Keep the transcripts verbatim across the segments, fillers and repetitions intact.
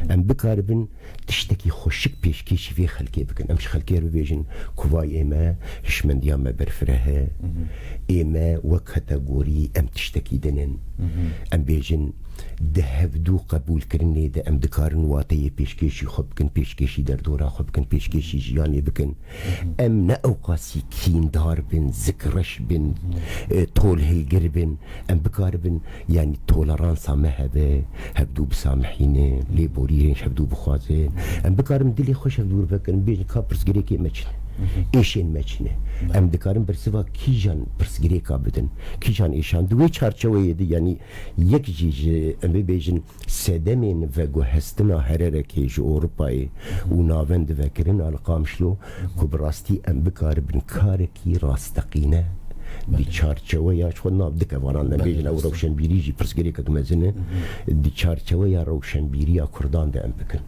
Em bikaribin tiştekî xweşik pêşkêşî vê xelkê bikin. Em ji xelkê re bibêjin ku vay ê me, hişmendiya me berfireh e. Ê me wek kategorî em tiştekî din in. Em bêjin di hevdû qebûlkirinê de em dikarin wateyê pêşkêşî xwe bikin, pêşkêşî derdora xwe bikin, pêşkêşî jiyanê bikin. Em ne ewqasî kîndar bin, zikreş bin, e, tolhilgir bin. Em bikaribin, yanî toleransa me hebe, hevdû bisamihîne, lêborî hêj hevdû bixwaze. Em bikaribin dilê xwe ji hevdû re vekirin, bêjin ka pirsgirêkê me çi ne, êşên me çi ne. Em dikarin bersiva kîjan pirsgirêka bidin, kîjan êşan. Di wê çarçeweyê de, yanî yek jî ji, em bibêjin, sedemên veguhestina hererekê ji Ewropayê û navend vekirina li Qamişlo, ku bi rastî em bikaribin karekî rasteqîne di çarçeweya, ji xwe nav dike vanan, em bêjin ew rewşenbîrî jî pirsgirêkek mezin e, di çarçeweya rewşenbîriya Kurdan de em bikin.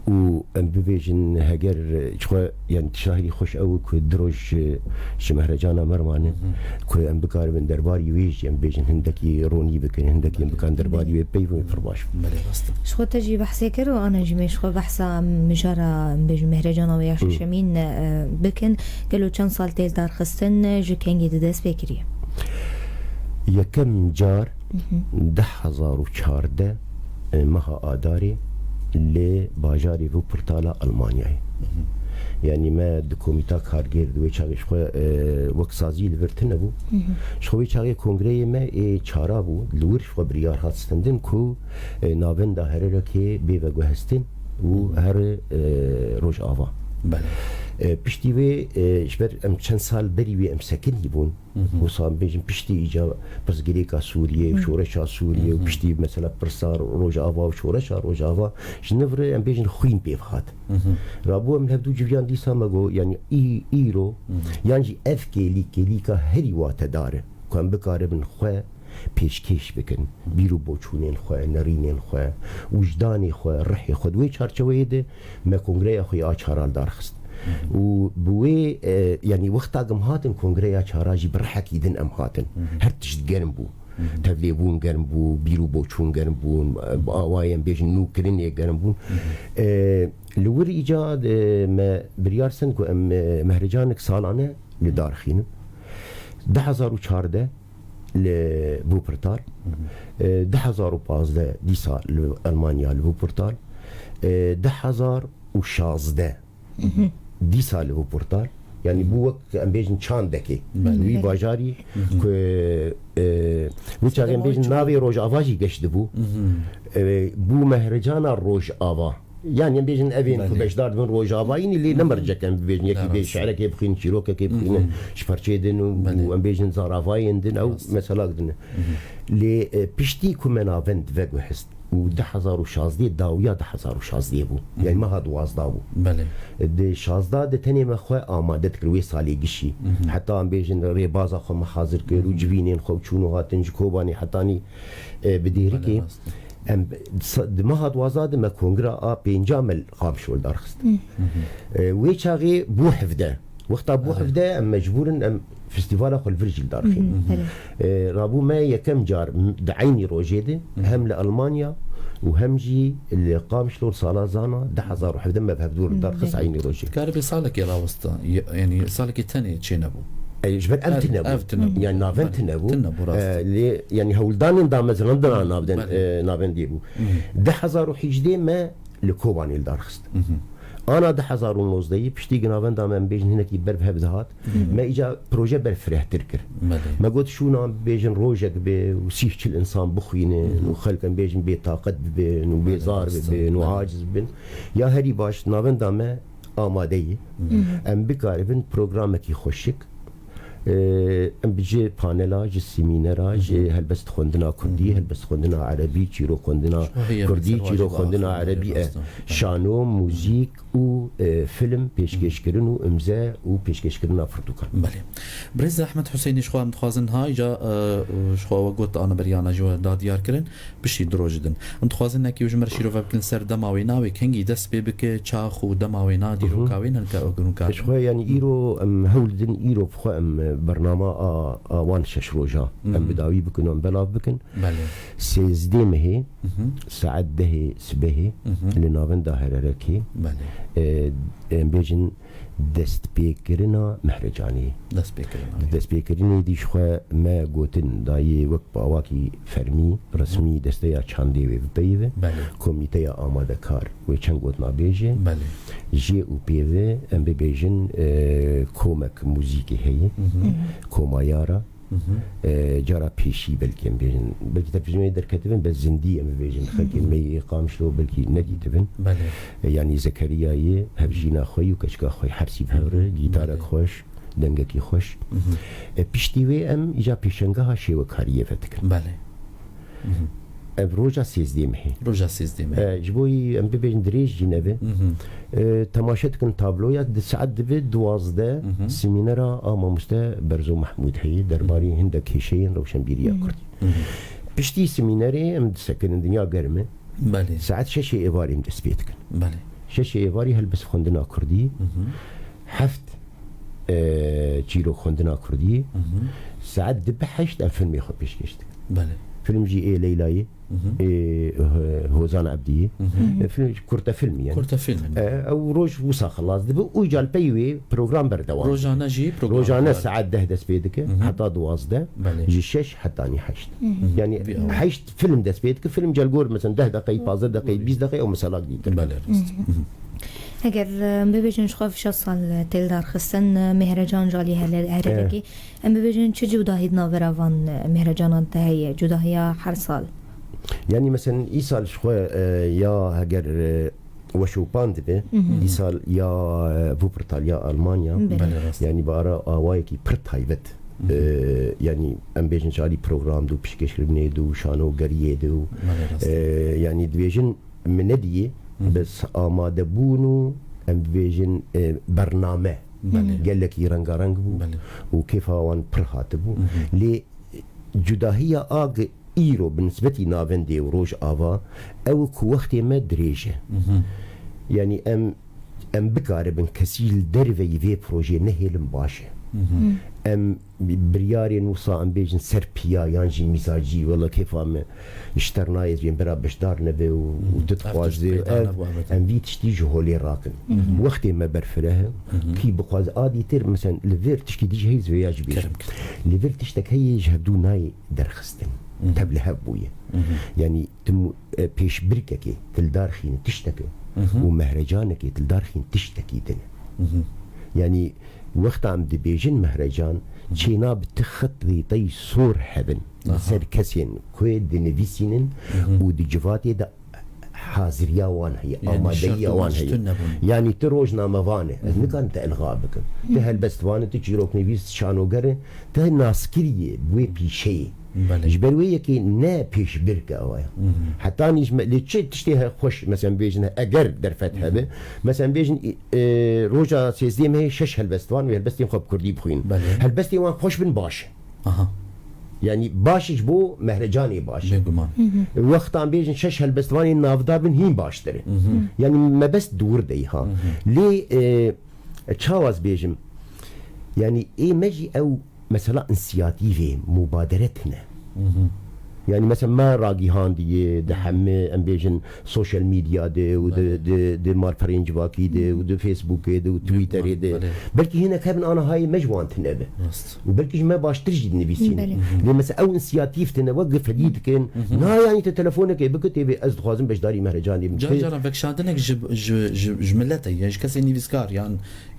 Û em bibêjin, heger, ji xwe, yani, tişta herî xweş ew ku du roj ji, ji mehrecana me re mane, ku em bikaribin derbarî wê jî em bêjin hindekî ronî bikin, hindekî em bikan derbarî wê peyvên pir baş. Belê, rast e. Ji xwe te jî behsê kir û ana jî me ji xwe behsa mijara, em bêjin, mehrecana wê ya şeşemîn, e, bikin. Gelo çend sal tê darxistin, ji kengî di dest pê kiriye? Yekem car du hezar û çardeh, e, meha Adarê li bajarê Wuppertala Almanyayê. Yanî me di komîta kargêr di wê çaxê ji xwe, e, wek sazî li vir tune bû. Ji xwe wê çaxê kongreyê me ê çara bû, li wir ji xwe biryar hat stendin ku, e, navenda hererekê bê veguhestin û here, e, Rojava. Belê. E, piştî wê, e, ji ber em çend sal berî wê em sekinî bûn. Wisa em bêjin piştî îca pirsgirêka Sûriyê û şoreşa Sûriyê û piştî mesela pirsa Rojava û şoreşa Rojava ji niv re em bêjin xwîn pêv hat. Rabû em li hevdû civiyan dîsa me got, yanî î-, îro yan jî ev kêlîk, kêlîka herî watedar e ku em bikaribin xwe pêşkêş bikin, bîr û boçûnên xwe, nerînên xwe, wijdanê xwe, rihê xwe. Di wê çarçeweyê de me kongreya xwe ya çara li dar xist. Û bi wê, e, yanî wexta ku em hatin kongreya çara jî bi rihekî din em hatin. Her tişt germ bû. Tevlêbûn germ bû, bîr û boçûn germ bûn, bi awayên bêjin nûkirinê germ bûn. E, li wir îca, e, me biryar stend ku em, e, mehrecanek salane li dar xînin. Du hezar û çardeh li Wuppertal, e, du hezar û pazdeh dîsa li Almanya li Wuppertal, e, du hezar û şazdeh dîsa li Wuppertal. Yanî bû wek em bêjin çandekê. Belê. Wî bajarî ku, e, wî çaxê em bêjin navê Rojava jî geş dibû. E, bû mehrecana Rojava. Yanî em bêjin evên ku beşdar dibin Rojavayî ne, lê ne mercek em bibêjin, yekî bê şi'rekê bixwînin, çîrokekê bixwînin, ji perçê din û, û em bêjin zaravayên din, ew meselak din e. Lê, e, piştî ku me navend veguhest û du hezar û şazdeh, dawiya du hezar û şazdeh bû. Yanî meha duwazdeh bû. Belê. Di şazdeh de tenê me xwe amade dikir wê salê gişî. Heta em bêjin rêbaza xwe me hazir kir û civînên xwe û çûn û hatin ji Kobanê hetanî, e, bi Dêrikê. Belê, rast e. Em sa-, di meha duwazdeh de me kongra a pênca me li Qamişlo li dar xist. E, wê çaxê bû hevdeh. Wexta bû hevdeh em mecbûr in em festîvala xwe li vir jî li dar xînin. E, rabû me yekem car m-, di eynî rojê de hem li Almanya û hem jî li Qamişlo sala zana du hezar û hevdeh me bi hevdû li dar xist eynî rojê. Karibê salekê rawista, ye-, yanî salekê tenê çênebû. E, ji ber ev tune bû. Ev tune bû. Yani navend tune bû. Tune bû, rast. E, lê, yani hewldanên damezrandina navden-, Belê. e, navendê bû. Du hezar û hejdeh me li Kobanê li dar xist. Ana du hezar û nozdehî piştî ku navenda me, em bêjin, hinekî ber bi hev dihat, me îca proje berfirehtir kir. Belê. Me got, şûna bêjin rojek be û sîh çil insan bixwînin û xelk, em bêjin, bêtaqet bibin û bêzar bibin û aciz bibin. Ya herî baş, navenda me amade ye. Em bikaribin programekî xweşik, e, em bi ji panela, ji semînera, ji helbest xwendina kurdî, helbest xwendina erebî, çîrok xwendina kurdî, çîrok xwendina erebî, e, şano, muzîk û, e, film pêşkêşkirin û imze û pêşkêşkirina pirtûkan. Belê. Birêz Ehmed Husênî, ji xwe em dixwazin ha îca, e, ji xwe we got ana beriyana ji we da diyar kirin. Piştî du roj din. Em dixwazin nekî ji me re şîrove bikin ser dema wê, navê kengî dest pê bike, çax û dema wê na, dîroka wê ne, ka, ka. Ji xwe, yanî, îro em hewl din, îro bi xwe em, e, Bernama a, a wan şeş roja em bi dawî bikin û em belav bikin. Belê. Sêzdê mehê, saet dehê sibehê, li navenda Hererekê, Belê. e, em bêjin destpêkirina Mehrecanê. Destpêkirina. Di destpêkirinê dî ji xwe me gotin dayê wek bi awakî fermî, resmî desteya çandê wê bipeyive. Belê. Komîteya amadekar wê çend gotina bêje. Belê. Jê û pê ve em bibêjin, e, komek muzîkê heye, komayara, e, cara pêşî belkî em bêjin. Belkî televîzyonê derketibin, bes zindî em bibêjin. Xelkên me yê Qamişlo belkî nedîtibin. Belê. E, yanî Zekeriyayê, hevjîna xwe yî û keçika xwe yî, hersî bi hev re, gîtarek xweş, dengekî xweş. E, piştî wê em îca pêşengeha şêwekariyê vedikin. Belê. Ev roja sêzdê mehê. Roja sêzdê mehê. E, ji bo yî em bibêjin dirêj jî nebe. E, temaşe dikin tabloya, di saet dibe duwazdeh semînera a mamoste Berzo Mehmûd heye, derbarê hindek kêşeyên rewşenbîriya Kurdî. Piştî semînerê em disekinin dinya germ e. Belê. Saet şeşê êvarê em dest pê dikin. Belê. Şeşê êvarî helbestxwendina Kurdî, heft, e, çîrokxwendina Kurdî, saet dibe heşt em filmê xwe pêşkêş dikin. Belê. Film jî ê Leylayê, ê, e, Hozan Ebdiyê. E, film, kurte film yani. Kurte film. E, ew roj wisa xelas dibe û îca li pey wê program berdewam dibe. Rojane jî program Rojane var. Saet deh dest pê dike, heta duwazdeh, Belê. Ji şeş hetanî heşt. Yani Vî awa. Heşt film dest pê dike, film celgor mesela deh deqeyî, pazdeh deqeyî, bîst deqeyî ew mesela dîtir. Belê, rast. Eger, e, em bibêjin ji xwe şeş sal, e, têl darxistin, e, Mehrecan ji alî Here-, Hererekê, em bibêjin çi cudahî di navbera van, e, Mehrecanan de heye, cudahiya her sal? Yani mesela îsal ji xwe, e, ya heger, e, weşopand dibe, îsal ya, e, Wuppertal ya Almanya, Belê. Belê, rast. Yani bi ara awayekî pir taybet. E, yani em bêjin ji alî program de û pişkêşkirinê de û şanogeriyê de û, Belê, rast. E, yani dibêjin min nediyê, bes amadebûn û em bibêjin, e, bername Belê. Gelekî rengareng bû Belê. Û kêfa wan pir hatibû. Lê cudahiya a ge îro bi nisbetî navendê û Rojava ew ku wextê me dirêj e. Yani em, em bikaribin kesî li derveyî vê projeyê nehêlin baş e. Em biryarên wisa em bêjin ser piya yan jî mîzacî, wela kêfa me ji te re nayê, em bera beşdar nebe û, û tu dixwazê. Ev tişt peyda nebû, elbette. Em vî tiştî ji holê rakin. Wextê me berfireh e, kî bixwaze a dîtir, mesela li vir tiştî dî jî heyî vêya jî bêjin. Kerem kir. Li vir tiştek heye ji hevdû nayê derxistin. Tev li hev bûye. Yani tu mu-, e, pêşbirkekê, tu li dar xîn tişteke û mehrecanekê, tu li dar xîn tiştekî din e. Yani wexta em dibêjin mehrecan, çêna bi ti xetê tey sor hebin. Li ser kesên ku dinivîsînin û di civatê de haziriya wan heye, Yani amadeyiya şert û wan heye. Tune nebûn. Yani tu rojnamevan e, ez nikarim te ilga bikim. Tu helbestvan e, tu çîroknivîs, şanoger e, tu naskiriyê bi wê pîşeyê. Belê. Ji ber wê yekê ne pêşbirke awa ye. Hetanî ji me, lê çi tiştê he xweş, mesela bêjin, eger derfet hebe, mesela bêjin, e, roja sêzdê mehê şeş helbestvan wê helbestên xwe bi kurdî bixwîn. Belê. Helbestên wan xweş bin baş e. Aha. Yani baş ji bo mehrecanê baş. Bêguman. Wextan bêjin şeş helbestvanên navdar bin hîn baştir e. Yani mebest dûr de ha. Lê, e, çawa ez bêjim? Yani ê me jî ew mesela însiyatîvê, mubadere tine. Yani mesela me ragihandiye, di hemî em bêjin sosyal medya de û di, di, di malperên civakî de û di Facebookê de û Twitterê de. Belê. Belkî hinek hebin ana hayê me ji wan tine be. Rast. Û belkî ji me baştir jî dinivîsînin. Belê. Lê mesela ew însiyatîv tine wek fedî dikin. Na yani te telefonekê bike tê bê ez dixwazim beşdarî mehrecanê bim. Car caran vekşandinek ji, ji, ji, ji milletê, ya ji kesên nivîskar, yan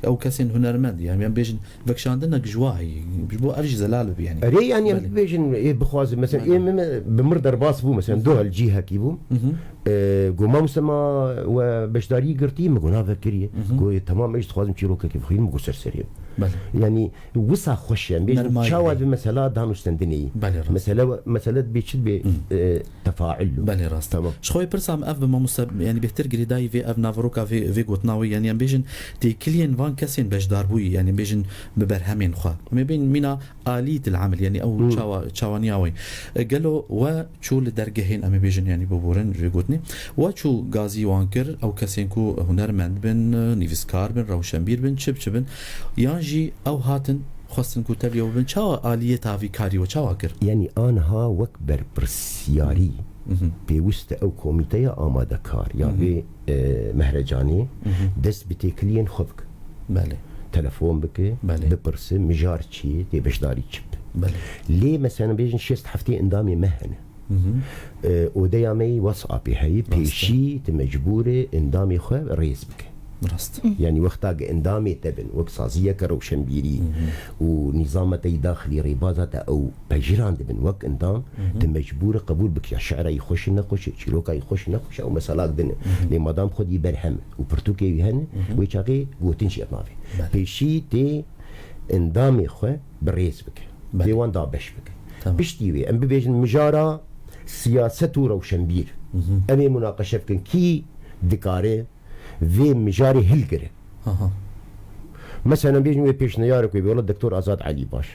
ew kesên hunermend, yan, yan bêjin vekşandinek ji wa heye. Ji bo ev jî zelal bibe yani. Erê yani em Belê. Bibêjin, ê bixwazin, mesela, Belê. Ê me, me bi mir derbas bû, mesela, doh li cîhekî bû. E, go mamoste ma we beşdarî girtî, min go na vekiriye. Go, ê, temam, ez dixwazim çîrokekê bixwînim, go ser serê. Belê. Yani wisa xweş e, em bêjin, Nermayî çawa heye. Bi mesela danûstendinê yî. Belê, rast. Mesele, mesele dibê çi dibê, e, tefaul. Belê, rast. Tamam. Ji xwe pirsa min ev bi mamoste, yani bêhtir girêdayî vê ev naveroka vê, vê gotina wê, yani em bêjin têkiliyên van kesên beşdarbûyî, yani em bêjin bi berhemên xwe. Em ê bên mîna alî til amel, yani ew çawa, çawaniya wê. E, gelo we çû li dergehên, em ê bêjin, yani biborin vê gotinê. We çû gazî wan kir, ew kesên ku hunermend bin, nivîskar bin, rewşenbîr bin, çi bi çi bin, yan jî ew hatin xwestin ku tevliya we bibin, çawa aliyê tavîkarî we çawa kir? Yanî aniha wek berpirsiyarî pêwist e ew komîteya amadekar ya vê, e, mehrecanê dest bi têkiliyên xwe bike. Belê. Telefon bike, Belê. bipirse, mijar çi ye, tê beşdarî çi bike. Belê. Lê mesela bêjin şêst heftê endamê me hene. E, odeya me yî WhatsAppê heye, Rast e. pêşî tu mecbûr î endamê xwe rêz bike. Rast. Yanî wexta ku endamê te bin, wek saziyeke rewşenbîrî û nîzama te yî daxilî rêbaza te ew pejirandibin wek endam, tu mecbûr î qebûl bike. Ya şi'ra yî xweş e nexweş e, çîroka yî xweş e nexweş e, ew meselak din e. Lê madam xwedî berhem û pirtûkê wî hene, wê çaxê gotin jî ev navê. Belê. Pêşî tê endamê xwe bi rêz bike. Belê. Tê wan dabeş bike. Tamam. Piştî wê em bibêjin mijara siyaset û rewşenbîr. Em ê munaqeşe bikin. Kî dikare vê mijarê hilgire? Aha. Mesela bêjin wê pêşniyarek wê bê, wela Doktor Azad Elî baş.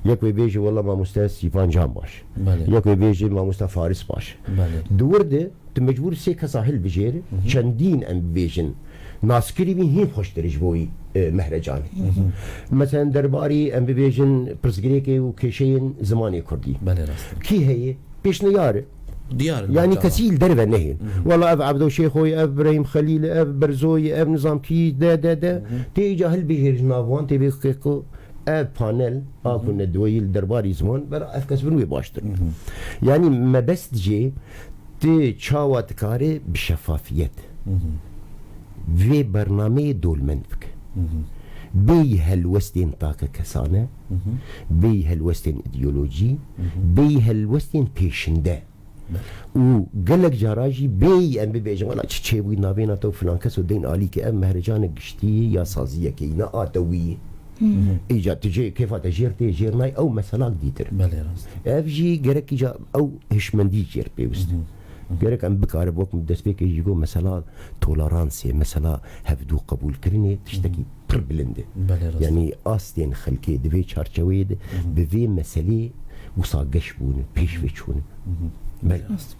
Yek wê bêjî wela Mamoste Stîfan Can baş. Belê. Yek wê bêjî Mamoste Faris baş. Belê. Di wir de tu mecbûr sê kesa hilbijêre, çendîn em bibêjin naskirî bî hîn xweştir ji bo wî, e, mehrecanê. Mesela derbarî em bibêjin pirsgirêkê û kêşeyên zimanê kurdî. Belê rast e. Kî heye? Pêşniyar e. Diyar e, Yanî tamam. kesî li derve nehê. Wela ev Ebdo Şêxo ye, ev Birahîm Xelîl e, ev Berzo ye, ev nizam kî de, de, de. Tê îca hilbijêre ji nav wan tê bê ku ev panel a ku nedweyî li derbarî ziman, bela ev kes bin wê baştir. Yanî mebest jê Ti çawa dikare bi şefafiyet vê bernameyê dolmend bike? Bêyî helwestên takekesane, bêyî helwestên îdeolojî, bêyî helwestên pêşinde. Û gelek cara jî bêyî em bibêjin, wela çi çêbûyî navêna te û filan kes û deyn alîkî, ev mehrecanek giştî ya saziyekê yî, ne a te wî yî. Îca tu jê kêfa te jêr tê, jêr nayê, ew meselak dîtir. Belê, rast. Ev jî gerek îca ew hişmendî jêr pêwist. Gerek em bikaribin, wek min destpêkê jî got, mesela toleransê, mesela hevdû qebûlkirinê tiştekî pir bilind e. Belê, rast. Yanî astên xelkê di vê çarçeweyê de bi vê meselê wisa geş bûne, pêş ve çûne. Belê. Rast.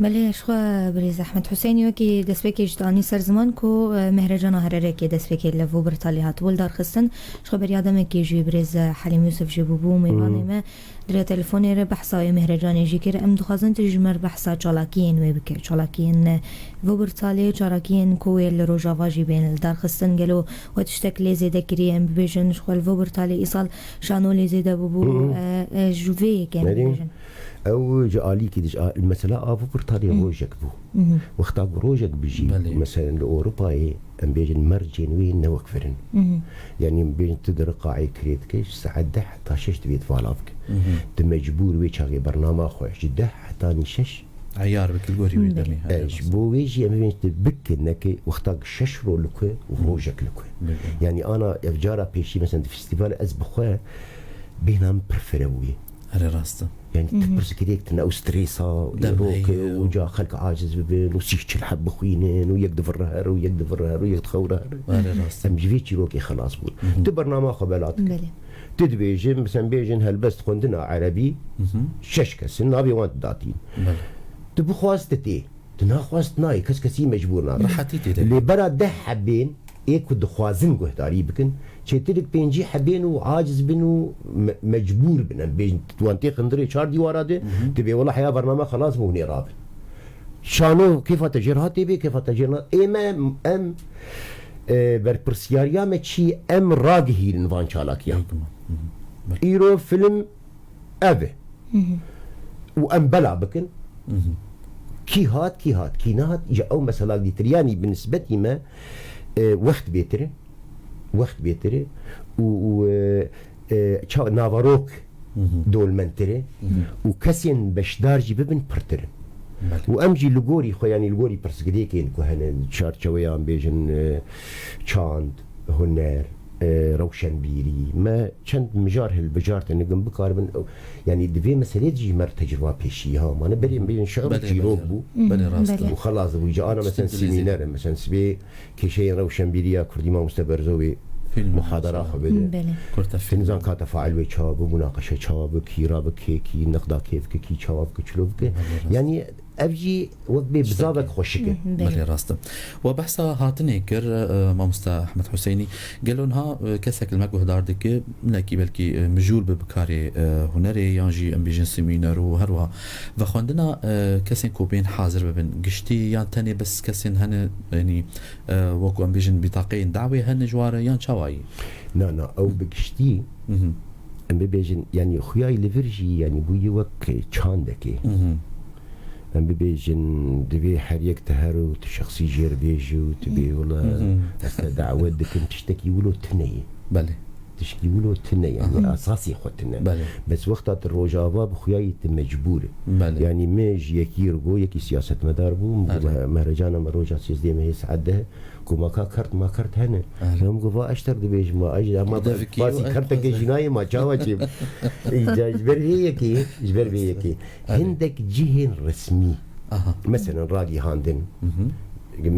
Belê, ji xwe birêz Ehmed Huseyinî wekî destpêkê ji te anî ser ziman ku, e, mehrecana Hererekê destpêkê li Wuppertalê hatibû lidarxistin. Ji xwe beriya demekê jî birêz Helîm Yûsif jî bûbû mêvanê me. Di rê telefonê re behsa wê mehrecanê jî kir. Em dixwazin tu ji me re behsa çalakiyên wê bike. Çalakiyên, e, Wuppertalê, çalakiyên ku wê li Rojava jî bên lidarxistin. Gelo we tiştek lê zêde kiriye, em bibêjin ji xwe li Wuppertalê îsal şano lê zêde bûbû, e, e, ji vê yekê em bibêjin. Ew ji alîkî dij-, a, mesela a Wuppertalê rojek bû. Wexta ku rojek bijî, Belê. mesela li Ewropayê em bêjin mercên wê ne wek vir in. Yanî em bêjin tu di Riqayê kirê dike, ji saet deh heta şeş divê tu vala bike. Tu mecbûr wê çaxê bernama xwe ji deh heta nî şeş Eyar bike li gorî wê Belê. demê. E, ji bo wê jî em bêjin tu bike neke wexta ku şeş ro li ku û rojek li ku. Belê. Yanî ana ev cara pêşî mesela di festîval ez bi xwe bêhna min pir fire bûye. Erê rast e. Yani tu pirsgirêk tune ew stresa, Dem rok heye. û ca xelk aciz bibin û sîh çil heb bixwînin û yek divirre here û yek divirre here û yek dixewre here. Erê rast e. Em ji vê çîrokê xelas bûn. Tu bernama xwe bela dike. Belê. Tu dibêjin, mesela bêjin helbest xwendina erebî, şeş kes in, navê wan tu datîn. Belê. Tu bixwaz tu tê. Tu naxwaz tu nayê, kes kesî mecbûr nake. Rehetî tê de. Lê bera deh hebên ê ku dixwazin guhdarî bikin, çêtir pêncî hebên û aciz bin û me-, mecbûr bin. Em bêjin, tu wan tê xindirê çar dîwara de, tu bê wela heya bernama xelas bû, hûn ê rabin. Şano kêfa te jêr hat tê bê, kêfa te jêr na-, ê me, em, e, berpirsiyariya me çi ye? Em ragihînin van çalakiyan. Belê. Îro film ev e. Û em bela bikin. Kî hat, kî hat, kî nehat, îja ew meselak dîtir. Yanî bi nisbetî me, e, wext bêtir e. Wext bêtir e. Û, û, e, e, ça-, naverok dolmentir e. Û kesên beşdar jî bibin pirtir in. Belê. Û em jî li gorî xwe, yanî li gorî pirsgirêkên ku hene, çarçeweyan bêjin, e, çand, huner, e, rewşenbîrî. Me çend mijar hilbijartin, nikin bikaribin, ew, yanî di vê meselê de jî me tecrûba pêşî ha mane. Berê em bêjin şi'r û Belê, çîrok belê. bû. Belê, rast e. Belê. Û xelas dibû. Îja ana Tiştin mesela dilê zêde. semîner e, mesela sibê kêşeyên rewşenbîriya kurdî mamoste Berzo wê Fîlm muhadara mesela. xwe bide. Belê. Kurte Te nizan fîlm. ka te fail wê çawa bi, munaqeşe çawa bi, kî ra bi, kê kî nexda kê bike, kî çawa bike, çilo bike. Belê, rast. Yanî Ev jî wek bê bizavek xweşik e. Hı hı, belê. Belê, rast e. We behsa hatinê kir, e, mamoste Ehmed Huseyinî. Gelo niha, e, kesek li me guhdar dike, hinekî belkî, e, mijûl bi bi karê, e, hunerê yan jî em bêjin semîner û her wiha vexwendina, e, kesên ku bên hazir bibin giştî yan tenê bes kesên hene, yanî, e, wekû em bêjin bîtaqeyên dawê hene ji ware yan çawayî? Na, na, ew bi giştî, Mhm. em bibêjin, yanî xuyayî li vir jî, yanî bûye wek çandekê. Mhm. Em bibêjin, divê her yek tu her û tu şexsî jêr bêjî û tu bê wila Mhm. ez te dawet dikim, tiştekî wilo tune ye. Belê. Tiştekî wilo tune ye, yanî Aha. esasê xwe tune. Belê. Bes wexta tu Rojava bi xuyayî tu mecbûr e. Belê. Yanî me ji yekî re got, yekî siyasetmedar bû, min got, Belê. "Mehrecana me roja sêzdeh mehê saet deh, ku ma ka kert, ma kert hene." Erê. Em got, "Va eşter dibêjim, ma ez ama Devikî basî û kertekê ez jî nayê, ma çawa çê?" Îca ji ber vê yekê, ji ber vê yekê. Erê. Hindek cihên resmî, Aha. meselen ragihandin, Mhm.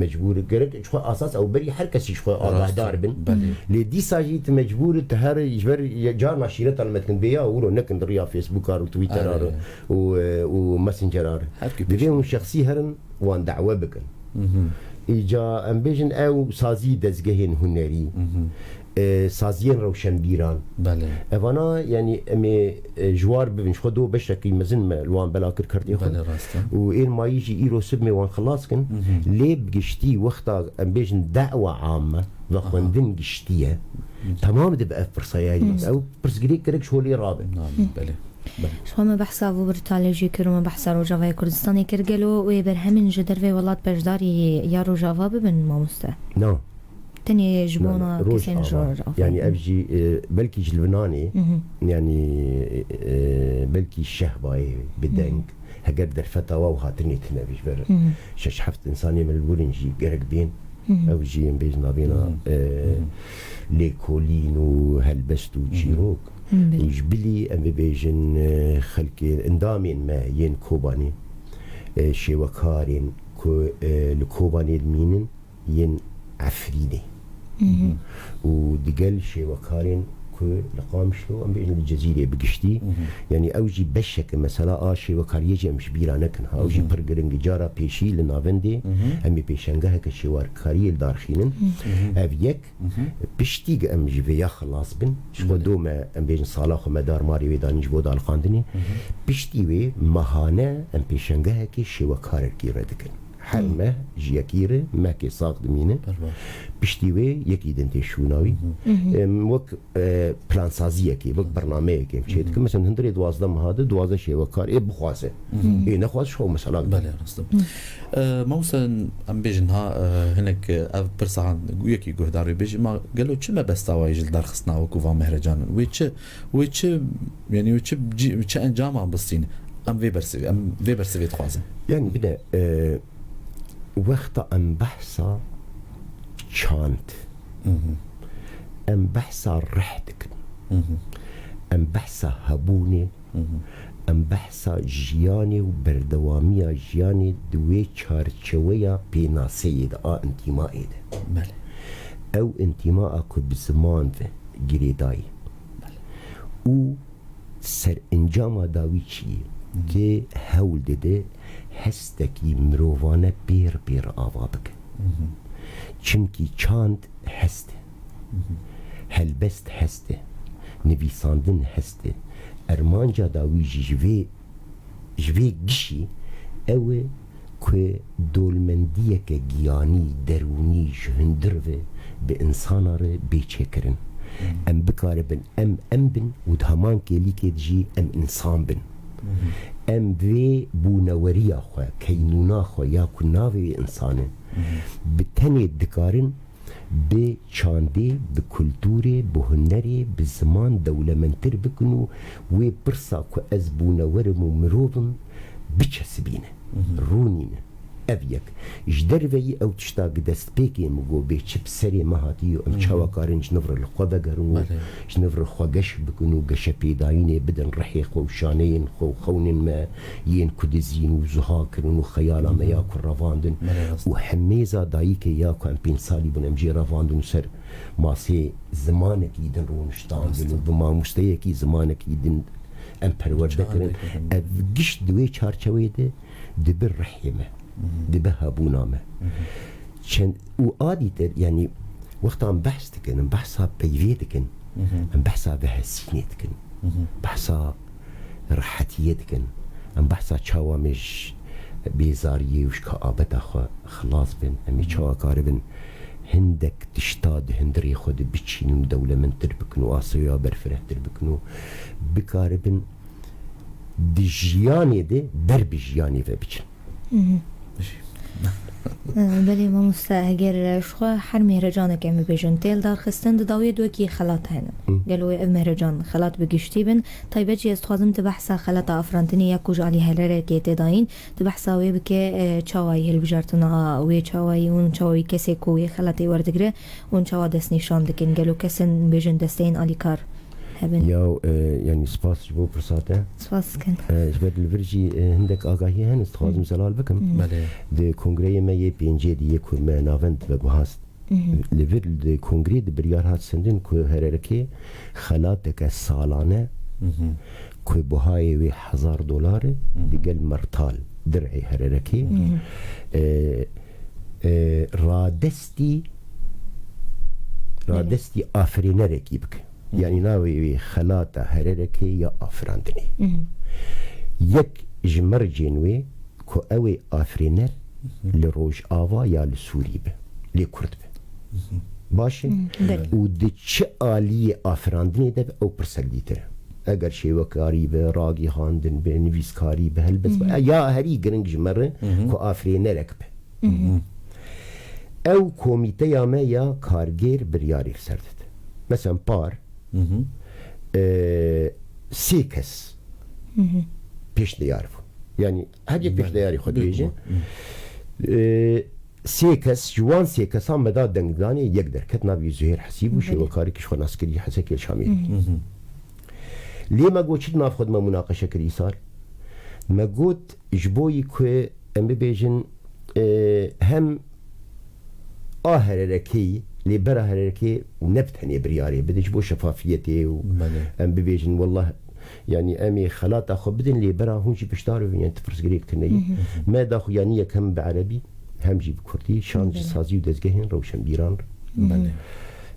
mecbûr, gerek ji xwe asas ew berî her kesî ji xwe Rast. agahdar bin. Belê. Lê dîsa jî tu mecbûr, tu her ji ber carna şîreta li me dikin, bê ya wilo nekin di riya Facebooka re û Twittera re Erê. û, e, û Messengera re. Her kî Divê pişt. hûn şexsî herin, wan dawe bikin. Mhm. Îca em bêjin ew sazî dezgehên hunerî, Mhm. e, saziyên rewşenbîran. Belê. Evana, yanî em ê, e, ji war bibin, ji xwe do beşekî mezin me li wan bela kir kertê xwe. Belê, rast e. Û ên mayî jî îro sibmê wan xilas kin. Mhm. Lê bi giştî wexta em bêjin dawa amme, vexwendin Aha. giştî ye. Mhm. Temam dibe ev pirsa ya. Mhm. Ew pirsgirêk gerek ji holê rabe. Nabî, belê. Belê. Ji xwe me behsa vû Brîtalê jî kir û me behsa Rojavayê Kurdistanê kir. Gelo wê berhemên ji dervê welat beşdarî ya Rojava bibin, mamoste? Na. Tenê ji Na, na, bona kesên ji Rojava. Rojava. Yanî ev jî, e, belkî ji Libnanê, Mhm. yanî, e, belkî Şehbayê bi Mhm. deng, heger derfeta wa û hatinê tune be ji ber Mhm. şeş heft insanê me li wir in jî gerek bên. Mhm. Ew jî em bêjin navêna, Mhm. e, Mhm. lêkolîn û helbest û Mhm. çîrok. Mhm. Û ji bilî em bibêjin, e, xelkê, endamên me yên Kobanê, e, şêwekarên ku, e, li Kobanê dimînin yên Efrînê. Mhm. Û digel şêwekarên ku li Qamişlo, em bêjin li Cezîrê bi giştî, Mhm. yanî ew jî beşek e, mesela a şêwekariyê jî em ji bîra nekin. Ha, ew jî Mhm. pir giring e. Cara pêşî li navendê Mhm. em ê pêşengeheke şêwekariyê li dar xînin. Mhm. Ev yek, Mhm. piştî em ji vêya xilas bin, ji xwe Belê. do me, em bêjin sala xwe me dar marê wê danîn ji bo daliqandinê. Mhm. Piştî wê mehane em pêşengehekê şêwekarekî re dikin. Her Hmm. meh ji yekî re mehkê sax dimîne. Berbat. Piştî wê yekî din tê şûna wî. Mhm. Mhm. Em, wek, e, plansaziyekê, wek bernameyekê em çê dikin. Mhm. Mesela hundirê duwazdeh meha de duwazdeh şêwekar ê bixwaze. Mhm. Ê nexwaz ji xwe mesela bike. Belê, rast e. Mhm. E, mamoste, em bêjin ha, e, hinek, e, ev pirsa han yekî guhdar wê bêjî, ma gelo çi mebesta wayî ji li dar xistina wekû van mehrecanan? Wê çi, wê çi, yanî wê çi, çi encama bistîne? Em vê bersivê, em vê bersivê dixwazin. Yanî bide, e, Wexta em behsa çand, Mhm. em behsa rih dikin, Mhm. em behsa hebûnê, Mhm. em behsa jiyanê û berdewamiya jiyanê di wê çarçeweya pênaseyê de, a întîmaê de. Belê. Ew întîmaa ku bi ziman ve girêdayî. Belê. Û serencama dawî çi ye? Mhm. Tê hewl dide hestekî mirovane pêr pêr ava bike. Mhm. Çimkî çand hest e. Mhm. Helbest hest e. Nivîsandin hest e. Ermanca dawî jî ji vê, ji vê gişî ew e ku dolmendiyeke giyanî, derûnî ji hundir ve bi insana re bê çêkirin. Hmm. Em bikaribin em em bin û di heman kêlîkê de jî em însan bin. Mhm. Em vê bûneweriya xwe, keynûna xwe ya ku navê wê însan e, Mhm. bi tenê dikarin bi çandê, bi kulturê, bi hunerê, bi ziman dewlemendtir bikin û wê pirsa ku ez bûnewer im û mirov im, biçesibîne, Mhm. rûnîne. Ev yek. Ji derveyî ew tişta gi destpêkê min got, bê çi bi serê me hatî û em Mhm. çawa karin ji niv re li xwe vegerin û Belê. ji niv re xwe geş bikin û geşepêdayînê bidin rihê xwe û şaneyên xwe û xewnên me yên ku dizîn û zuha kirin û xeyala me ya ku revandin Belê, rast. û hemêza dayikê ya ku em pênc salî bûn em jê revandin û ser masê zimanekî din rûniştandin Rast. û bi mamosteyekî zimanekî din em perwerde Çandê kirin. kirin. Ev gişt di wê çarçeweyê de dibi rihê me, dibi hebûna me. Çend û a dîtir, yanî wexta em behs dikin, em behsa peyvê dikin, em behsa vehesînê dikin, behsa rehetiyê dikin, em behsa çawa me ji bêzariyê û ji kaabeta xwe xilas bin, em ê çawa karibin hindek tişta di hundirê xwe de biçînin û dewlemendtir bikin û asoya berfirehtir bikin û bikaribin di jiyanê de ber bi jiyanê ve biçin. Belê mamoste, eger ji xwe her mêhrecanek em bibêjin tê li dar xistin, di dawiyê de wekî xelat hene. Gelo wê ev mêhrecan xelat bi giştî bin? Taybet jî ez dixwazim tu behsa xelata afirandinê ya ku ji alî hererekê tê dayîn, tu behsa wê bike, e, çawayî hilbijartina wê çawayî hûn çawayî kesê ku wê xelatê werdigire hûn çawa destnîşan dikin? Gelo kesin bêjin desteyên alîkar hebin? Ya, e, yanî spas ji bo pirsa te. Spas dikin. E, ji ber li vir jî, e, hindek agahî hene, ez dixwazim zelal bikim. Belê. Di kongreyê me yê pêncê de yê ku me navend veguhast. Li vir di kongrê de biryar hat sendin ku hererekê xelateke salane ku buhayê wê hezar dolar e, digel mertal dirê hererekê, e, e, radestî, radestî afirînerekî bike. Yanî navê wê xelata hererekê ya afirandinê. Yek ji mercên wê ku ew ê afirîner li Rojava ya li Sûrî be, lê Kurd be. Baş e? Belê. Û di çi aliyê afirandinê de be, ew pirsek dîtir e. Eger şêwekarî be, ragihandin be, nivîskarî be, helbest be, ya herî giring ji me re ku afirînerek be. Ew komîteya me ya kargêr biryarê li ser dide. Mesela par, e, sê kes pêşniyar bû. Yanî her yek pêşniyarê xwe dibêje. E, sê kes, ji wan sê kesan me da dengdanê, yek derket, navê Zuhêr Hesîb û şêwekarê ki ji xwe nas kirî Hesekê Şamêrî. Lê me got çi di nav xwe de me munaqeşe kir îsal? Me got ji bo yî ku em bibêjin, e, hem a hererekeyî, lê bera hererekê ne bi tenê biryarê bide ji bo şefafiyetê û em bibêjin, wellah, yanî em ê xelata xwe bidin, lê bera hûn jî beşdar bibin, yanî tu pirsgirêk tune yî. Me da xwe yanî yek hem bi erebî, hem jî bi kurdî, şand ji sazî û dezgehên rewşenbîran re.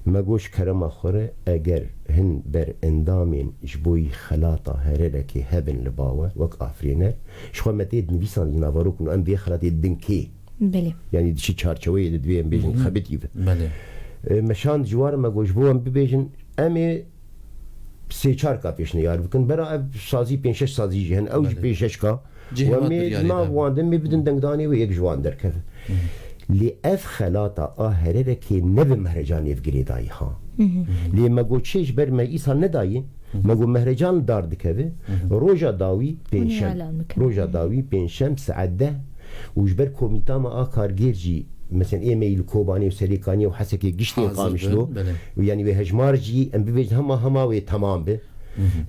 Me got ji kerema xwe re, eger hin ber endamên ji bo yî xelata hererekê hebin li ba we, wek afirîner, ji xwe me tê dinivîsan di naverok û em vê xelatê dinkê. Belê. Yanî di çi çarçeweyê de divê em bêjin xebitî be. Belê. E, me şand ji wan re me got ji bo em bibêjin, em ê sê çar ka pêşniyar bikin. Bera ev sazî pênc şeş sazî jî hene. Ew jî pênc şeş ka. Cihê Em ê nav wan de me bidin dengdanê wê yek ji wan derkeve. Lê ev xelata a hererekê ne bi mehrecanê ve girêdayî ha. Lê me got çê ji ber me îsal nedayî. Me got mehrecan li dar dikeve. Roja dawî pênc şem. Roja dawî pênc şem saet deh û ji ber komîta me a kargêr jî, mesela ê me yî li Kobanê û Serêkaniyê û Hesekê giştên Qamişlo. Û yanî wê hejmar jî em bibêjin hema hema wê temam be.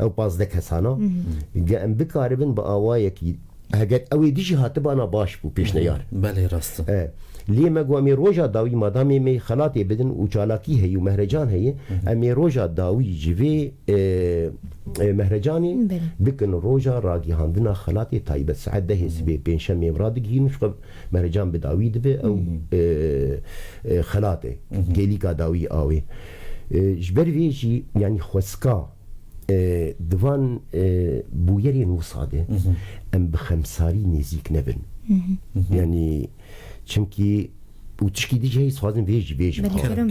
Ew pazdeh kesana. Ge em bikaribin bi awayekî, heger ew ê dijî hatibana baş bû pêşneyar. Belê, rast e. E, lê me got em ê roja dawî madamê me xelatê bidin û çalakî heye û mehrecan heye, em ê roja dawî ji vê, e, e, mehrecanê bikin roja ragihandina xelatê taybet. Saet dehê sibê pêncşemê em radigihînin, ji xwe mehrecan bi dawî dibe ew, e, e, xelatê, gêlîka dawî awê. E, ji ber vê jî, yanî xwestka, e, di van, e, bûyerên wisa de em bi xemsarî nêzîk nebin. Yanî çimkî û tişkî dî jî heyî dixwazim vê jî bêjim. Belê, kerem.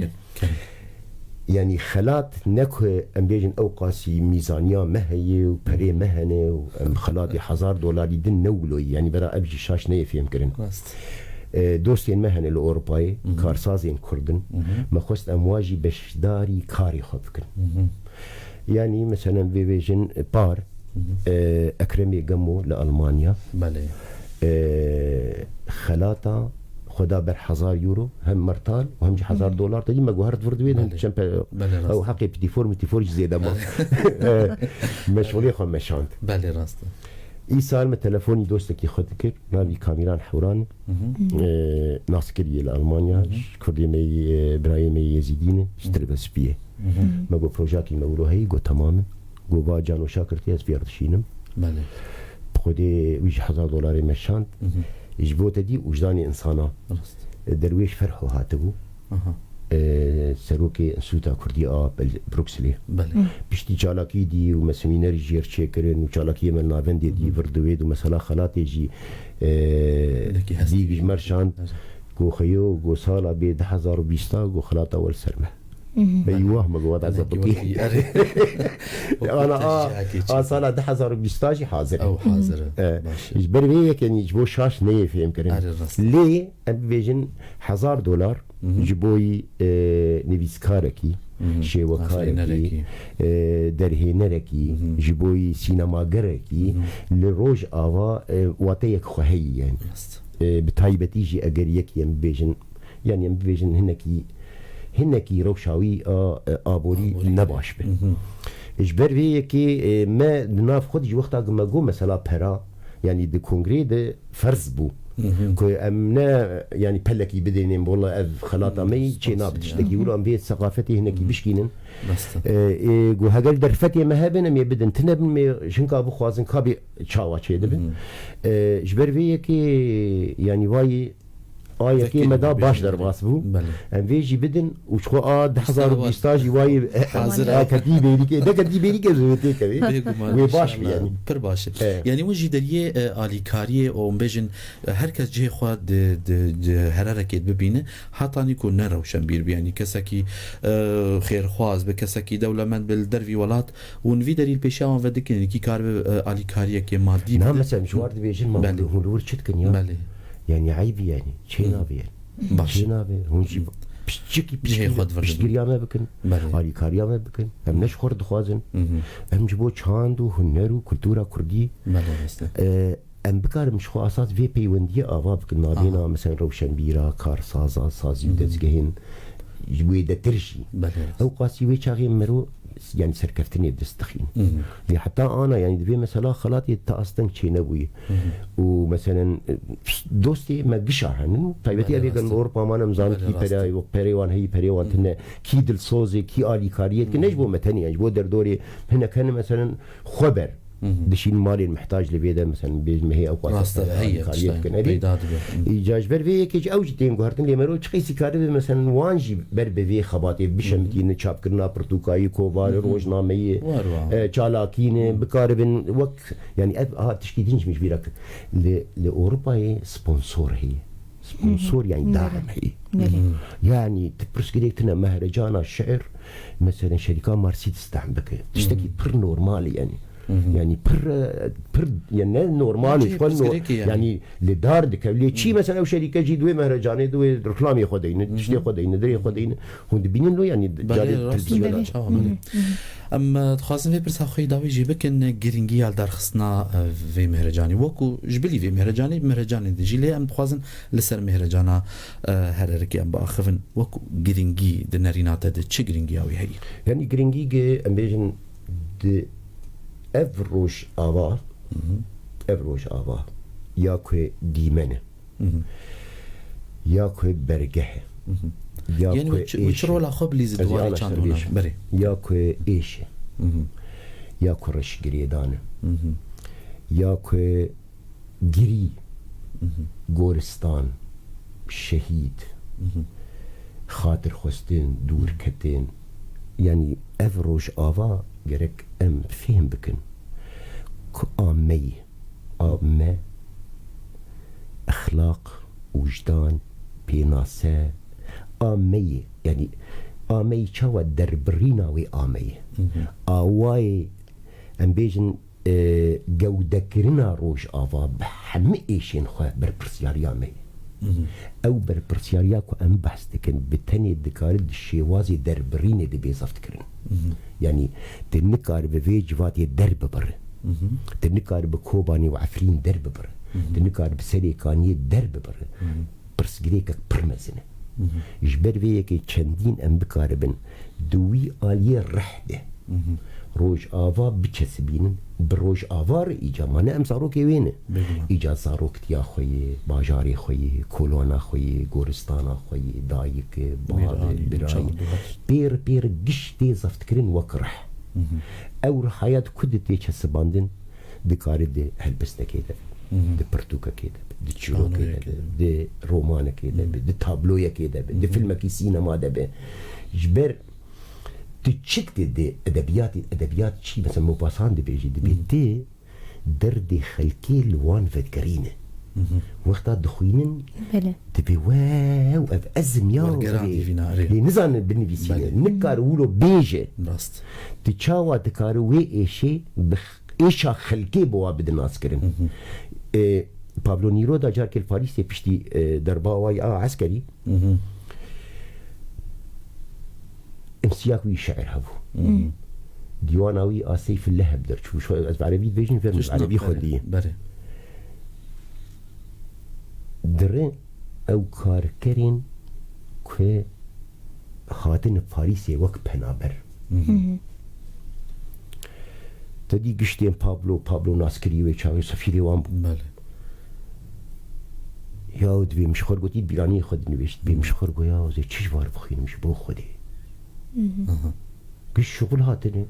Yanî xelat ne ku em bêjin ew qasî mîzaniya me heye û perê me hene û em xelatê hezar dolarî din ne wilo yî. Yanî bera ev jî şaş neyê fêhmkirin. Rast. E, dostên me hene li Ewropayê, karsazên Kurd in. Me xwest em wa jî beşdarî karê xwe bikin. Yanî, meselen, vê bêjin, e, par, e, Ekremê Gemo li Almanya, Belê. e, xelata xwe da ber hezar euro, hem mertal û hem jî hezar dolar. Te dî me got her di vir divê, hem Belê. çend pe-, Belê, rast. ew heqê pîtîfor mîtîfor jî zêde ma. E, meşxulê xwe meşand. Belê, rast e. Îsal me telefonî dostekî xwe dikir, navî Kamîran Hewran, e, nas kiriye li Almanya, ji kurdê me yî, e, birayê me yî Yezîdî ne, ji Tirbespiyê. Me got, "Projakî me wilo heyî?" Got, "Temam e." Got, "Va cano şakirtî ez fêr dişînim." Belê. Bi Xwedê wî ji hezar dolarê me şand. Ji bo te dî wijdanê insana. Derwêş Ferho hatibû. Serokê Înstitûta Kurdî a Brukselê. Piştî çalakî dî û me semînerî jêr çêkirin û çalakiyê me navendê dî vir diwêd û mesela xelatê jî dî ji me şand ku xeyo ku sala bê du hezar û bîsta ku xelata wel ser me. Ey wah me gowa da zebitî. Ana a, a sala du hezar û bîst jî hazir e. Ew hazir e. E, Baş e. Ji ber vê yekê ji bo şaş neyê fêhm kirin. Erê rast. Lê em bibêjin hezar dolar ji boyî, e, nivîskarekî, şêwekarekî, e, derhênerekî, ji boyî sînemagerekî li Rojava, e, wateyek xwe heyî yani. Rast. E, bi taybetî jî eger yekî em bibêjin Yani em bibêjin hinekî, hinekî rewşa wî a, e, aborî ne baş be. Ji ber vê yekê, e, me di nav xwe de jî wexta ku me got mesela pera, yani di kongreyê de ferz bû ku em ne, yani pelekî bidênên, wela ev xelata me yî çê nabe tiştekî, wilo em vê seqafetê hinekî bişkînin. E, e, ku heger derfetê me hebin em ê bidin, tine bin me jinka bixwazin ka bê çawa çê dibin. E, ji ber vê yekê, yani vayî A yekê me da baş derbas bû. Em vê jî bidin û ji xwe a du hezar û bîst jî wayî hazir e. Ketî bêrîkê, de ketî bêrîkê zû tê kevê. Bêguman, wê baş bî inşallah. Yani. Pir baş e. Evet. Yani hûn jî deriyê, e, alîkariyê û em bêjin, e, her kes cihê xwe di, di, di hererekê bibîne, hetanî ku ne rewşenbîr bi. Yani kesekî, e, xêrxwaz bi, kesekî dewlemend bi li dervî welat, hûn vî derî li pêşiya wan ve dikin, kî karibe, e, alîkariyekê madî bide. Na, mesela, ji war dibêjin, ma hûn li wir çi dikin ya? Belê. Yani eyb e yani. Çê nabe yani. Baş. Çê nabe. Hûn jî piçekî, piçekî, piştgiriya me bikin. Belê. Alîkariya me bikin. Em ne ji xwe re dixwazin. Em ji bo çand û huner û kultura kurdî, belê, rast e, em bikarin ji xwe asas vê peywendiyê ava bikin. Nabêna, aha, mesela rewşenbîra, karsaza, sazî û dezgehên ji wê de tir jî. Belê, rast. Ew qasî wê çaxê mero yani serkeftinê dest dixîn. Lê heta ana, yani, di vê mesela xelatê te asteng çênebûye. Û, meselen, dostê me gişa henin û taybetî, belê, ev ê rast e. Ewropa mane, em zanin, belê, kî rast e. Perê, perê wan heyî, perê wan tune, kî dilsozê, kî alîkariyê dike, ne ji bo me tenê, ji bo derdorê hinek hene, meselen, xweber dişîn malên mihtac li vê de, meselen, bêjin me hê ew qas, rast e, heye, alîkariyê dikin. Erê, peyda dibe. Îca ji ber vê yekê jî ew jî tên guhertin, lê mero çi qeysî karibe, meselen, wan jî ber bi vê xebatê bişemitîne, çapkirina pirtûkayî, kovarê, rojnameyê, e, çalakîne, bikaribin wek, yani ev, aha, tişkî din jî min ji bîra kir. Li, li Ewropayê sponsor heye. Sponsor, yani daim heye. Yani tu pirsgirêk tune mehrecana şiir, mesela şerîka Mercedes daim bike. Tiştekî pir normal e yani. Yani pir, e, pir, yani ne normal e, yani, yani li dar dike. Lê çi mesela ew şerîke jî di wê mehrecanê, di wê reklamê xwe deyne, tiştê xwe deyne, dirê xwe deyne. Hûn dibînin lo, yani, belê, carê rast e, televîzyona. Belê, çawa, belê. Em, e, dixwazin vê pirsa xwe yî dawî jî bikin, e, girîngiya li darxistina, e, vê mehrecanê. Wekû ji bilî vê mehrecanê, mehrecanên din jî, lê em dixwazin li ser mehrecana, e, hererekê em biaxivin. Wekû girîngî di nerîna te de çi girîngiya wî heye? Yani girîngî ge em bêjin di ev roj ava, ev roj ava ya ku dîmen e. Ya ku bergeh e. Ya yani ku wê çi, wê çi êş e. Rola xwe bilîzî di warê çandona? Berê. Ya ku êş e. Ya ku reş girêdan e. Ya ku girî, goristan, şehîd, xatirxwestin, dûrketin. Yani ev rojava gerek em fêhm bikin ku a me ye. A me, exlaq, wijdan, pênase, a me ye. Yani a me ye çawa derbirîna wê a me ye. A wayê, em bêjin, e, gewdekirina rojava bi hemî êşên xwe berpirsyariya me ye. Ew berpirsyariya ku em behs dikin, bi tenê dikare di şêwazê derbirînê de bê zeft kirin. Yani, tu nikare bi vê civatê derbibire. Tu nikare bi Kobanê û Efrîn derbibire. Tu nikare bi Serê Kaniyê derbibire. Pirsgirêkek pir mezin e. Ji ber vê yekê çendîn em bikaribin di wî aliyê reh de Rojava biçesibînin, bi Rojava re îca, ma ne em zarokê wê ne. Bêguman. Îca zaroktiya xwe yê, bajarê xwe yê, kolona xwe yê, goristana xwe yê, dayik e, bav e, birayî. Pêr pêr giş tê zeftkirin wek rih. Ew rihaya di ku de tê çesibandin? Dikare di helbestekê de be, di pirtûkekê de be, di çîrokê de be, di romanekê de be, di tabloyekê de be, di filmekî sînema de be. Ji ber tu çi dikî di edebiyatê, edebiyat çi? Mesela Maupassant dibêje, dibê tu derdê xelkê li wan vedigerîne. Wexta dixwînin, Belê. Dibê, "Wew, ev ez im ya." Wergera dîvîna, erê. Lê nizanin binivîsîne. Belê. Nikare wilo bêje. Rast. Tu çawa dikare wê êşê bi x-, êşa xelkê bi wa bide naskirin? E, Pablo Neruda carkê li Parîsê piştî, e, derba wayî a eskerî, imsiyak wî şeir hebû. Dîwana wî a Seyfillah bi derçû. Ji xwe ez bi erebî dibêjim, fêrm Tişt erebî nabere. Xwendiye. Berê. Dire ew karkerên ku hatine Parîsê wek penaber. Te dî giştên Pablo, Pablo naskirî wê çaxê sefîrê wan bû. Belê. Ya dibê min ji xwe gotî, bîranî xwe dinivîst. Dibê min ji xwe got, "Ya ez ê çi ji var bixwînim ji bo Xwedê?" Giş şixul hatine.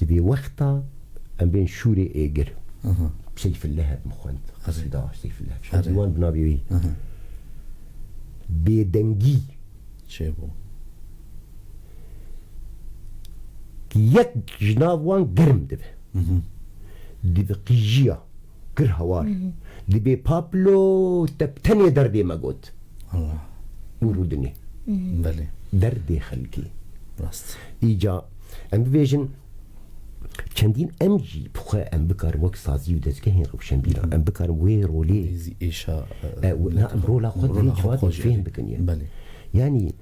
Dibê wexta em bên şûrê êgir. Seyfillah hep min xwend. Qesîda Seyfillah. Şandî wan bi navê wî. Bêdengî. Çêbû. Yek ji nav wan germ dibe. Dibe qîjiya. Kir hawar. Dibê Pablo te bi tenê derdê me got. Allah. Û rûdinê. Belê. Derdê xelkê. Rast. Îca em bibêjin çendîn em jî bi xwe em bikarin wek sazî û dezgehên rewşenbîran em bikarin wê rolê Zî êşa, e, e, na, em rola xwe rola dirêj xwe fêhm bikin yani. Belê. Yani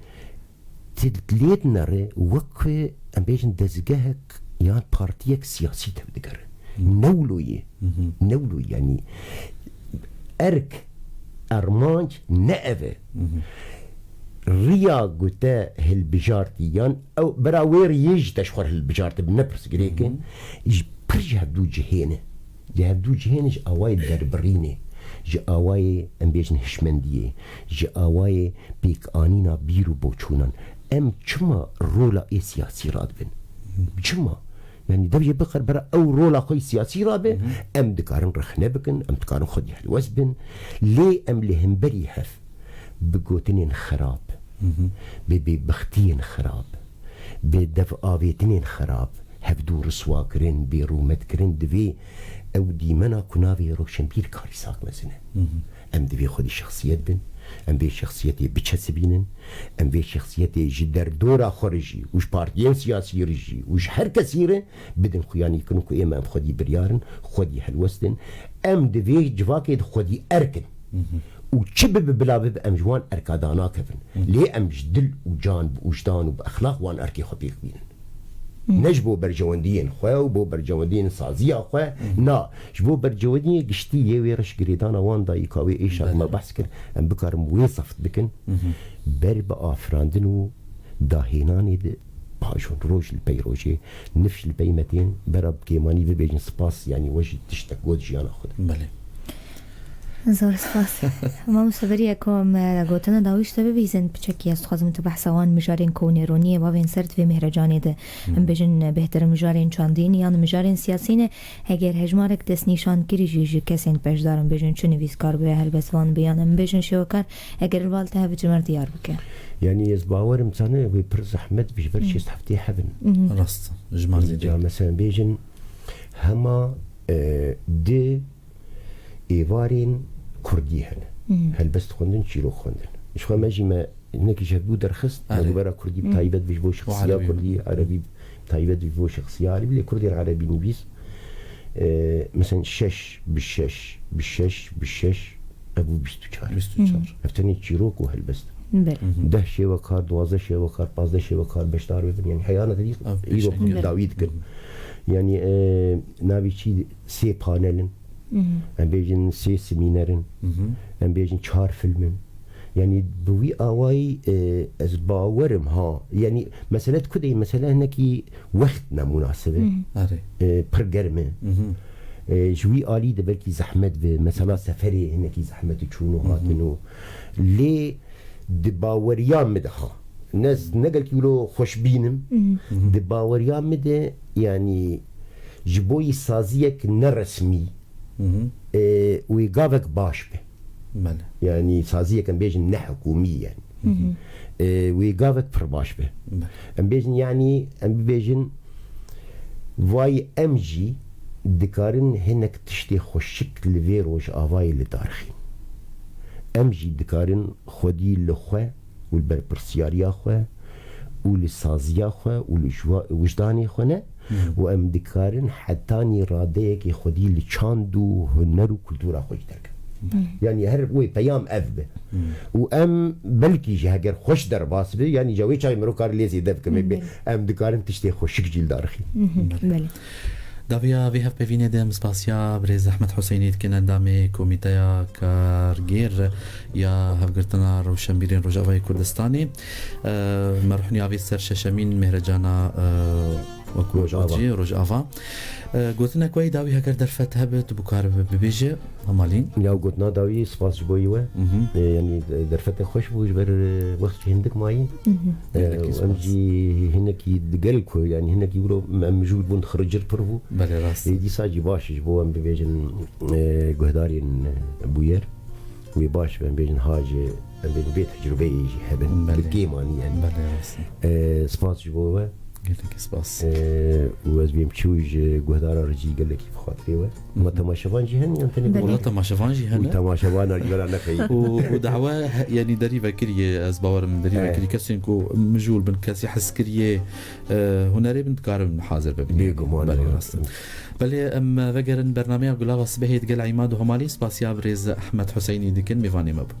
Tu lê dinere wek ku em bêjin dezgehek yan partiyek siyasî tevdigere. Ne wilo ye. Ne wilo ye. Yanî erk, armanc ne ev e. Riya ku te hilbijartî yan ew bera wê riyê jî te ji xwe hilbijartibe ne pirsgirêk e. Ji pir ji hevdû cihê ne. Ji hevdû cihê ne ji awayê derbirînê, ji awayê em bêjin hişmendiyê, ji awayê pêkanîna bîr û boçûnan. Em çima rola ê siyasî radibin? Çima? Yanî dev jê bixer bera ew rola xwe yê siyasî rabe, em dikarin rexne bikin, em dikarin xwedî helwest bin. Lê em li hemberî hev bi gotinên xerab, bi bêbextiyên xerab, bi dev avêtinên xerab, hevdû riswakirin, bêrûmetkirin, divê ew dîmena ku navê Roşenbîr Karîsak mezin e. Em divê xwedî şexsiyet bin, em vê şexsiyetê biçesibînin, em vê şexsiyetê ji derdora xwe re jî û ji partiyên siyasî re jî û ji her kesî re bidin xuyanîkirin ku ême em xwedî biryar in, xwedî helwest in. Em di vê civakê de xwedî erk in. Û çi bibe bila bibe em ji wan erka danakevin. Lê em ji dil û can bi ûjdan û bi exlaq wan erkê xwe pêk bînin. Ne ji bo berjewendiyên xwe û bo berjewendiyên saziya xwe, na, ji bo berjewendiyê giştî yê wê reş girêdana wan dayika wê êşa me behs kir, em bikarin wê zeft bikin, ber bi afirandin û dahênanê de pajon roj li pey rojê, nifş li pey metên, bera bi kêmanî bibêjin spas, yanî we jî tiştek got jiyana xwe de. Belê. Zor spas. Mamoste, beriya ku em, e, gotina dawî ji te bibîzin, piçekî ez dixwazim tu behsa wan mijarên ku nêroniyê bavên ser divê mêhrecanê de, em bêjin, e, bêhtir mijarên çandîn yan mijarên siyasî ne, eger hejmarek destnîşan kirî jî ji kesên beşdar, em bêjin çi nivîskar be, helbestvan be yan em bêjin şêwekar, eger li bal te hebe ji me re diyar bike. Yanî ez bawerim zane wê pir zehmet bi ji ber şêst heftê hebin. Rast. Ji me re zêde. Mesela bêjin hema, e, di êvarên kurdî hene. Helbest xwendin, çîrok xwendin. Ji xwe me jî me hinekî ji hevdû derxist, Erê. Navbera kurdî bi taybet ji bo şexsiya kurdî, erebî bi taybet ji bo şexsiya erebî, lê kurdên erebî nivîs, e, mesela şeş bi şeş, bi şeş, bi şeş, ev bû bîst û çar. Bîst û çar. Ev tenê çîrok û helbest. Belê. Deh şêwekar, duwazdeh şêwekar, pazdeh şêwekar beşdar bibin, yani heyana te dî Ev îro pêşengî. Dawî dikin. Yani, e, navê çi sê panel in. Em bêjin sê semîner in. Em bêjin çar film in. Yani bi wî awayî, e, ez bawerim ha. Yani mesele di ku de ye, mesele hinekî wext ne munasib e. Erê. E, pir germ e. E, ji wî alî de belkî zehmet be. Mesela seferê hinekî zehmet û çûn û hatin û lê di baweriya min de ha. Ne, ne gelkî wilo xweşbîn im. Di baweriya min de, yanî Ji bo yî saziyek neresmî, Hı hı. e, wê gavek baş be. Belê. Yani saziyek em bêjin ne hikûmî yani. E, wê gavek pir baş be. Belê. Em bêjin yani em bibêjin vay em jî dikarin hinek tiştê xweşik li vê rojavayê li dar xin. Em jî dikarin xwedî li xwe û li berpirsiyariya xwe û li saziya xwe û li jwa-, wijdanê xwe ne û em dikarin hetanî radeyekê xwedî li çand û huner û kultura xwe jî derkevin. Yani her wê peyam ev be. Û em belkî jî heger xweş derbas be, yani ja wê çaxê mirov kar lê zêde bike, me bê, em dikarin tiştê xweşik jî li dar xin. Belê. Dawiya vê hevpeyvînê de em spasiya birêz Ehmed Huseynî dikin, endamê Komîteya Kargêr ya Hevgirtina Rewşenbîrên Rojavayê Kurdistanê. E, me rûhniya vê ser şeşemîn mêhrecana, e, wekî Rojava. Rojava. E, gotinek wê dawî heger derfet hebe tu bikaribe bibêje, Hemalî. Ya gotina dawî spas ji bo we. Mhm. E, yani derfete xweş bû ji ber, e, wext jî hindik mayî. E, Gelekî em spas. jî hinekî digel ku yani hinekî wilo em mijûl bûn xiricir pir bû. Belê rast. E, dîsa jî baş ji bo em bibêjin, e, guhdarên, e, bûyer. Wê baş be em bêjin ha jî em bêjin vê tecrubeyê jî hebin. Belê. Bi kêmanî yani. Belê rast. E, spas ji bo we. Gelekî spas. E, û ez bêm çû ji guhdara re jî gelekî bi xatirê we. Ma temaşevan jî hene yan tenê Belê. Wala temaşevan jî Û hene. temaşevana jî vera nexeyî. û, û dawa he-, yanî derî vekiriye, ez bawerim derî Evet. vekirî kesên ku mijûl bin, kesî hez kiriye, e, hunerê bin dikarin hazir bibin. Bêguman. Belê rast. Belê em vegerin bernameya Gulava Sibehê digel Îmad û Hemalî, spasiya birêz Ehmed Huseynî dikin, mêvanê me bû.